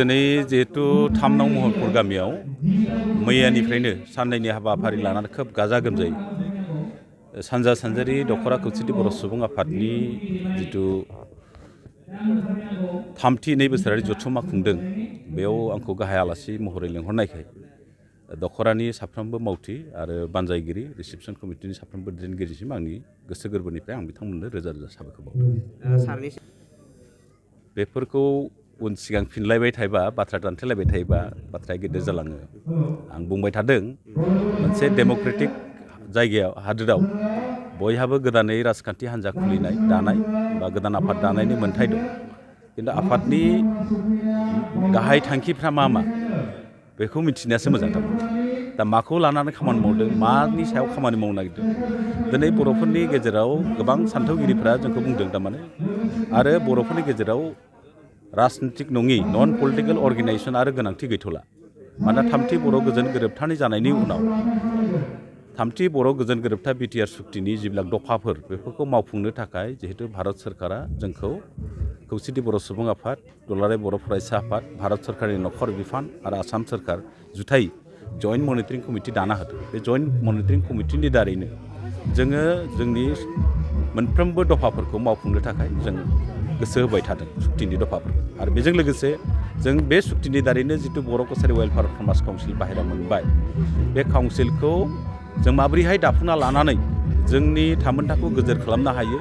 दिनै जिहेतु 3 नं महरपुर गामियाव मैयानिफ्रायनो साननैनि हाबाफारि लानानै खोब गाजा गोमजायै सानजा सानजारि दख'रा खौसेथि बर' सुबुं आफादनि जिथु 3थि 2 बोसोरारि जथुम्मा खुंदों बेयाव आंखौ गाहाय आलासि महरै लेंहरनायखाय दख'रानि साफ्रोमबो मावथि आरो बानजायगिरि रिसेपसन कमिटिनि साफ्रोमबो दैदेनगिरिसिम आंनि गोसो गोरबोनिफ्राय आं बिथांमोननो रोजा रोजा साबायखर बावदों। बेफोरखौ उन सिगां फिनलायबाय थायोबा बाथ्रा दान्थेलायबाय थायोबा बाथ्राया गेदेर जालाङो। आं बुंबाय थादों मोनसे डेम'क्रेटिक जायगायाव हादोराव बयहाबो गोदानै राजखान्थि हान्जा खुलिनाय दानाय बा गोदान आफाद दानायनि मोन्थाय दं। खिन्थु आफादनि गाहाय थांखिफ्रा मा बेखौ मिथिनायासो मोजां थारमाने। दा माखौ लानानै खामानि मावदों मानि सायाव खामानि मावनो नागिरदों दिनै बर'फोरनि गेजेराव गोबां सान्थौगिरिफ्रा जोंखौ बुंदों थारमाने आरो बर'फोरनि गेजेराव राजनितिक नङि नन पलिटिकेल अर्गेनाइजेसन आरो गोनांथि गैथ'ला। मानोना 3थि बर' गोजोन गोरोबथानि जानायनि उनाव 3थि बर' गोजोन गोरोबथा बिटिआर सुक्तिनि जिबिलाक दफाफोर बेफोरखौ मावफुंनो थाखाय जिहेतु भारत सरकारा जोंखौ खौसेथि बर' सुबुं आफाद दुलाराय बर' फरायसा आफाद भारत सरकारनि नखर बिफान आरो आसाम सरकार जुथाइ जइन्ट मनिटरिं कमिटि दाना होदों। बे जइन्ट मनिटरिं कमिटिनि दारैनो जोङो जोंनि मोनफ्रोमबो दफाफोरखौ मावफुंनो थाखाय जों गोसो होबाय थादों सुक्तिनि दफाफोरखौ। आरो बेजों लोगोसे जों बे सुक्तिनि दारैनो जितु बर' कसारि वेलफेयार समाज काउन्सिल बाहेरा मोनबाय बे काउन्सिलखौ जों माबोरैहाय दाफुंना लानानै जोंनि थामोन्थाखौ गोजोर खालामनो हायो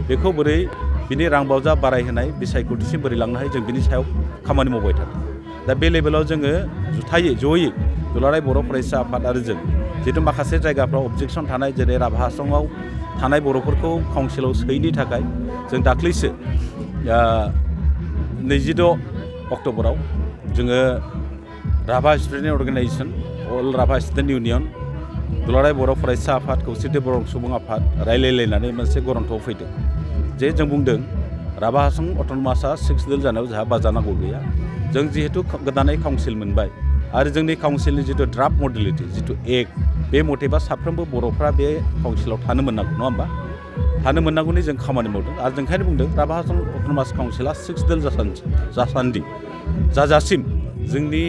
बेखौ बोरै बिनि रां बावजा बारायहोनाय बिसायख'थिसिम बोरै लांनो हायो जों बिनि सायाव खामानि मावबाय थादों। दा बे लेभेलाव जोङो जुथायै जयै दुलाराय बर' फरायसा आफाद आरो जों जिहेतु माखासे जायगाफ्राव अबजेक्सन थानाय जेरै राभा हासंआव थानाय बर'फोरखौ काउन्सिलाव सोयैनि थाखाय जों दाख्लैसो 26 अक्ट'बराव जोङो राभा स्टुडेन्ट अर्गेनाइजेसन अल राभा स्टुडेन्ट इउनियन दुलाराय बर' फरायसा आफाद खौसेथि बर' सुबुं आफाद रायलायलायनानै मोनसे गरन्थ'आव फैदों जे जों बुंदों राभा हासं अट'नमासआ 6 दोल जानायाव जोंहा बाजानांगौ गैया। जों जिहेतु गोदानै काउन्सिल मोनबाय आरो जोंनि काउन्सिलनि जितु ड्राफ्ट मडेलिटि जितु एक्ट बे मथेबा साफ्रोमबो बर'फ्रा बे काउन्सिलाव थानो मोननांगौ नङा होमबा? थानो मोननांगौनि जों खामानि मावदों आरो जों ओंखायनो बुंदों राभा हासं अट'नमास काउन्सिला 6 दोल जाजासिम जोंनि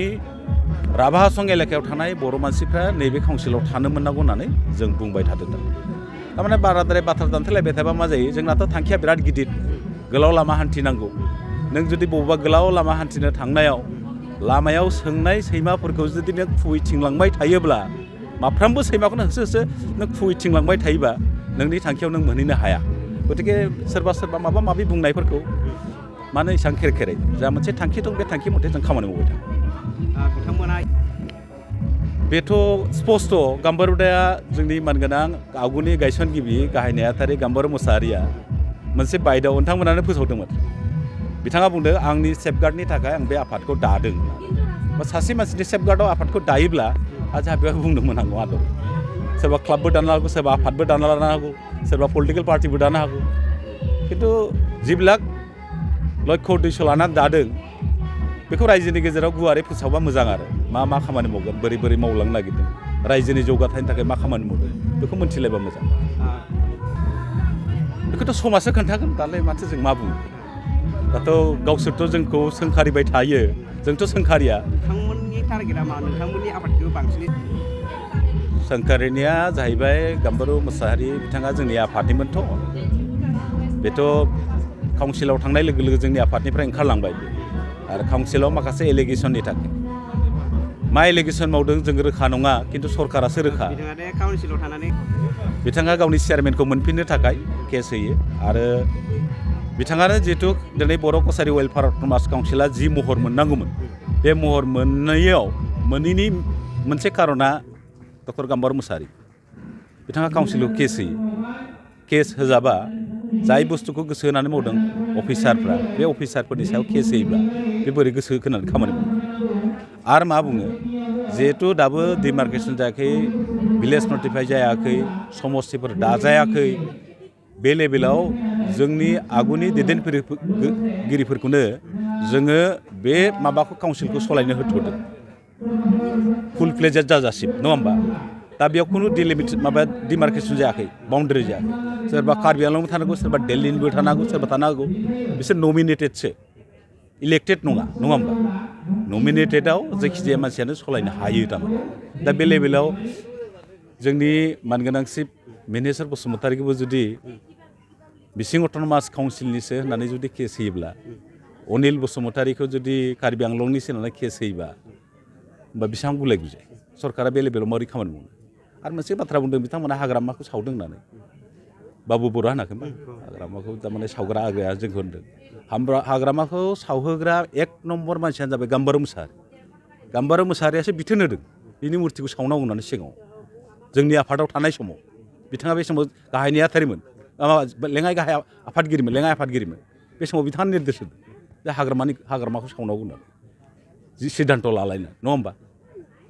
राभा हासं एलेकायाव थानाय बर' मानसिफ्रा नैबे काउन्सिलाव थानो मोननांगौ होननानै जों बुंबाय थादों। थारमाने बाराद्राय बाथ्रा दान्थेलायबाय थाबा मा जायो जोंनाथ' थांखिया बिराद गिदिर गोलाव लामा हान्थिनांगौ। नों जुदि बबेबा गोलाव लामा हान्थिनो थांनायाव लामायाव सोंनाय सैमाफोरखौ जुदि नों खुबैथिंलांबाय थायोब्ला माफ्रोमबो सैमाखौनो होसो होसो नों खुबैथिंलांबाय थायोबा नोंनि थांखियाव नों मोनहैनो हाया। गतिके सोरबा माबा माबि बुंनायफोरखौ मानो एसेबां खेरखेरै जा मोनसे थांखि दं बे थांखि मथे जों खामानि मावबाय थागोन। बिथांमोना बेथ' स्पस्ट' गाम्बारि हुदाया जोंनि मानगोनां आगुनि गायसनगिरि गाहाय नेहाथारि गाम्बारि मुसाहारिया मोनसे बाइटआव नोंथांमोनानो फोसावदोंमोन। बिथाङा बुंदों आंनि सेफगार्डनि थाखाय आं बे आफादखौ दादों। बा सासे मानसिनि सेफगार्डआव आफादखौ दायोब्ला जोंहा बेयाव बुंनो मोननांगौ आदब सोरबा क्लाबबो दानो हागौ सोरबा आफादबो दाना लानो हागौ सोरबा पलिटिकेल पार्टिबो दानो हागौ। खिन्थु जिबिलाक लक्ष्य उद्देश्य लानानै दादों बेखौ रायजोनि गेजेराव गुवारै फोसावबा मोजां आरो मा खामानि मावगोन बोरै मावलांनो नागिरदों रायजोनि जौगाथायनि थाखाय मा खामानि मावदों बेखौ मोनथिलायबा मोजां। बेखौथ' समाजसो खोन्थागोन दालाय माथो जों मा बुङो। दाथ' गावसोरथ' जोंखौ सोंखारिबाय थायो जोंथ' सोंखारिया। नोंथांमोननि टारगेटआ मा नोंथांमोननि आफादखौ बांसिनै सोंखारिनाया जाहैबाय गाम्बारि मुसाहारि बिथाङा जोंनि आफादनिमोनथ' बेथ' काउन्सिलाव थांनाय लोगो लोगो जोंनि आफादनिफ्राय ओंखारलांबाय आरो काउन्सिलाव माखासे एलिगेसननि थाखाय मा एलिगेसन मावदों जों रोखा नङा खिन्थु सरकारासो रोखा। काउन्सिलाव थानानै बिथाङा गावनि चेयारमेनखौ मोनफिननो थाखाय केस होयो आरो बिथाङानो जिहेतु दिनै बर' कसारि वेलफेयार समाज काउन्सिला जि महर मोननांगौमोन बे महर मोनैनि मोनसे कारना दख'र गाम्बारि मुसाहारि बिथाङा काउन्सिलाव केस होयो। केस होजाबा जाय बुस्थुखौ गोसो होनानै मावदों अफिसारफ्रा बे अफिसारफोरनि सायाव केस होयोब्ला बे बोरै गोसो होनानै खामानि मावो। आरो मा बुङो जिहेतु दाबो डिमार्केसन जायाखै भिलेज नटिफाइ जायाखै समस्तिफोर दाजायाखै बे लेभेलाव जोंनि आगुनि दैदेनगिरिफोरखौनो जोङो बे माबाखौ काउन्सिलखौ सालायनो होथ'दों फुल फ्लेजेड जाजासिम नङा होमबा। दा बेयाव खुनु डिमार्केसन जायाखै बाउन्डारि जायाखै सोरबा कार्बि आंलंबो थानांगौ सोरबा दिल्लीनिबो थानो हागौ सोरबा थानो हागौ बिसोर नमिनेटेडसो इलेक्टेड नङा होमबा। नमिनेटेडआव जायखिजाया मानसियानो सालायनो हायो थारमाने दा बे लेभेलाव जोंनि मानगोनांसिन मिनिस्टार बसुमतारीखौबो जुदि बिसिं अट'नमास काउन्सिलनिसो होननानै जुदि केस होयोब्ला अनिल बसुमतारीखौ जुदि कार्बि आंलंनिसो होननानै केस होयोबा होमबा बेसेबां गुलाय गुजाय सरकारा बे लेभेलाव माबोरै खामानि मावनो आरो मोनसे बाथ्रा बुंदों बिथांमोना हाग्रामाखौ सावदों होननानै बाबु बर'आ होनाखै होनबा हाग्रामाखौ थारमाने सावग्रा आग्राया जोंखौ होनदों हाग्रामाखौ सावहोग्रा एक नम्बर मानसियानो जाबाय गाम्बारु मोसाहारियासो बिथोन होदों बिनि मुर्तिखौ सावनांगौ होननानै सिगाङाव जोंनि आफादाव थानाय समाव बिथाङा बे समाव गाहाय नेहाथारिमोन लेङाइ गाहाय आफादगिरिमोन बे समाव बिथाङा निर्देश होदों जे हाग्रामाखौ सावनांगौ होननानै जि सिद्धान्त लालायनो नङा होमबा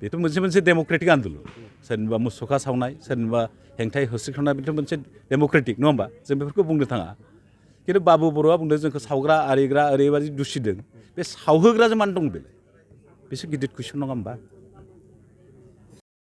बेथ' मोनसे डेम'क्रेटिक आन्दलन सोरनिबा मुसुखा सावनाय सोरनिबा हेंथायै होस्रिखांनाय बेथ' मोनसे डेम'क्रेटिक नङा होमबा जों बेफोरखौ बुंनो थाङा खिन्थु बाबु बर'आ बुंदों जोंखौ सावग्रा आरिग्रा ओरैबायदि दुसिदों बे सावहोग्राजों मानो दं बेलाय बेसो गिदिर कुइसन नङा होमबा